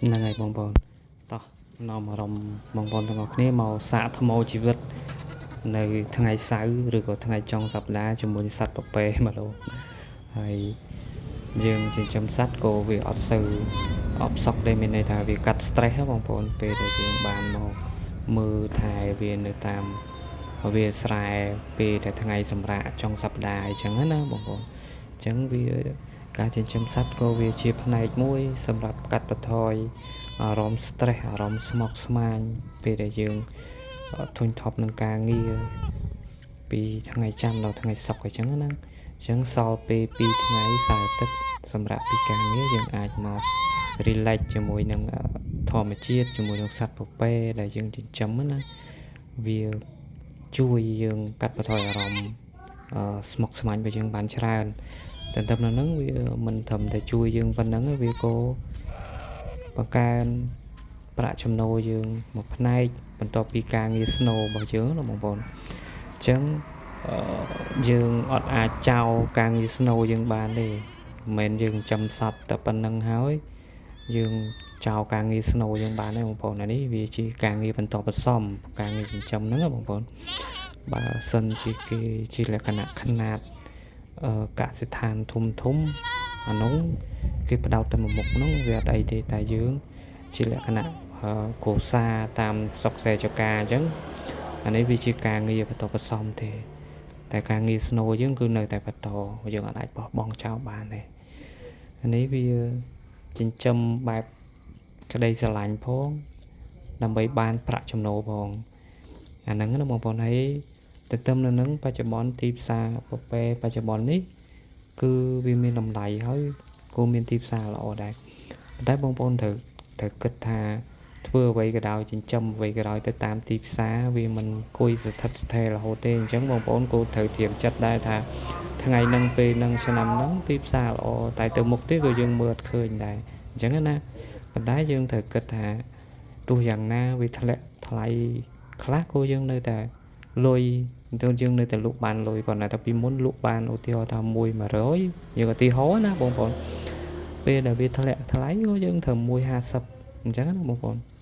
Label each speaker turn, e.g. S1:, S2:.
S1: ហ្នឹងហើយបងប្អូនតោះនាំអារម្មណ៍បងប្អូនទាំងអស់គ្នាមកសាកថ្មជីវិតនៅថ្ងៃសៅរ៍ឬក៏ថ្ងៃចុងសប្តាហ៍ជាមួយសត្វពពែមកលោកហើយយើងចិញ្ចឹមសត្វក៏វាអត់សូវអផ្សុកដែរមានន័យថាវាកាត់ stress ហ៎បងប្អូនពេលដែលយើងបានមកមើលថែវានៅតាមវាលស្រែពេលដែលថ្ងៃសម្រាកចុងសប្តាហ៍អីចឹងណាបងប្អូនអញ្ចឹងវាការចិញ្ចឹមសត្វក៏វាជាផ្នែកមួយសម្រាប់កាត់បន្ថយអារម្មណ៍ stress អារម្មណ៍ស្មុគស្មាញពេលដែលយើងធុញថប់នឹងការងារពីថ្ងៃច័ន្ទដល់ថ្ងៃសុក្រអញ្ចឹងណាអញ្ចឹងសល់ពេល2ថ្ងៃសៅរ៍អាទិត្យសម្រាប់ពីការងារយើងអាចមក relax ជាមួយនឹងធម្មជាតិជាមួយនឹងសត្វពពែដែលយើងចិញ្ចឹមណាវាជួយយើងកាត់បន្ថយអារម្មណ៍ស្មុគស្មាញរបស់យើងបានច្រើនតែត្រឹមហ្នឹងវាមិនត្រឹមតែជួយយើងប៉ុណ្ណឹងទេវាក៏បង្កើនប្រាក់ចំណូលយើងមួយផ្នែកបន្ទាប់ពីការងារស្នូលរបស់យើងណាបងប្អូនអញ្ចឹងយើងអត់អាចចោលការងារស្នូលយើងបានទេមិនមែនយើងចិញ្ចឹមសត្វតែប៉ុណ្ណឹងហើយយើងចោលការងារស្នូលយើងបានទេបងប្អូនអានេះវាជាការងារបន្តបន្សំការងារចិញ្ចឹមហ្នឹងណាបងប្អូនបើសិនជាគេជាលក្ខណៈខ្នាតកសិដ្ឋានធំធំអានោះគេផ្ដោតតែមួយមុខហ្នឹងវាអត់អីទេតែយើងជាលក្ខណៈគ្រួសារតាមស្រុកស្រែចការអញ្ចឹងអានេះវាជាការងារបន្តបន្សំទេតែការងារស្នូលយើងគឺនៅតែបន្តយើងអាចបោះបង់ចោលបានទេអានេះវាចិញ្ចឹមបែបក្តីស្រឡាញ់ផងដើម្បីបានប្រាក់ចំណូលផងអាហ្នឹងណាបងប្អូនហើយទន្ទឹមនឹងហ្នឹងបច្ចុប្បន្នទីផ្សារពពែបច្ចុប្បន្ននេះគឺវាមានតម្លៃហើយគួរមានទីផ្សារល្អដែរប៉ុន្តែបងប្អូនត្រូវត្រូវគិតថាធ្វើអ្វីក៏ដោយចិញ្ចឹមអ្វីក៏ដោយទៅតាមទីផ្សារវាមិនគួយស្ថិតស្ថេររហូតទេអញ្ចឹងបងប្អូនគួរត្រូវត្រៀមចិត្តដែរថាថ្ងៃហ្នឹងពេលហ្នឹងឆ្នាំហ្នឹងទីផ្សារល្អតែទៅមុខទៀតក៏យើងមើលអត់ឃើញដែរអញ្ចឹងណាប៉ុន្តែយើងត្រូវគិតថាទោះយ៉ាងណាវាធ្លាក់ថ្លៃខ្លះក៏យើងនៅតែលុយទៅយើងនៅតែលក់បានលុយគាត់តែពីមុនលក់បានឧទាហរណ៍ថា1 100យើងឧទាហរណ៍ណាបងប្អូនពេលដែលវាធ្លាក់ថ្លៃក៏យើងត្រូវ150អញ្ចឹងណាបងប្អូន។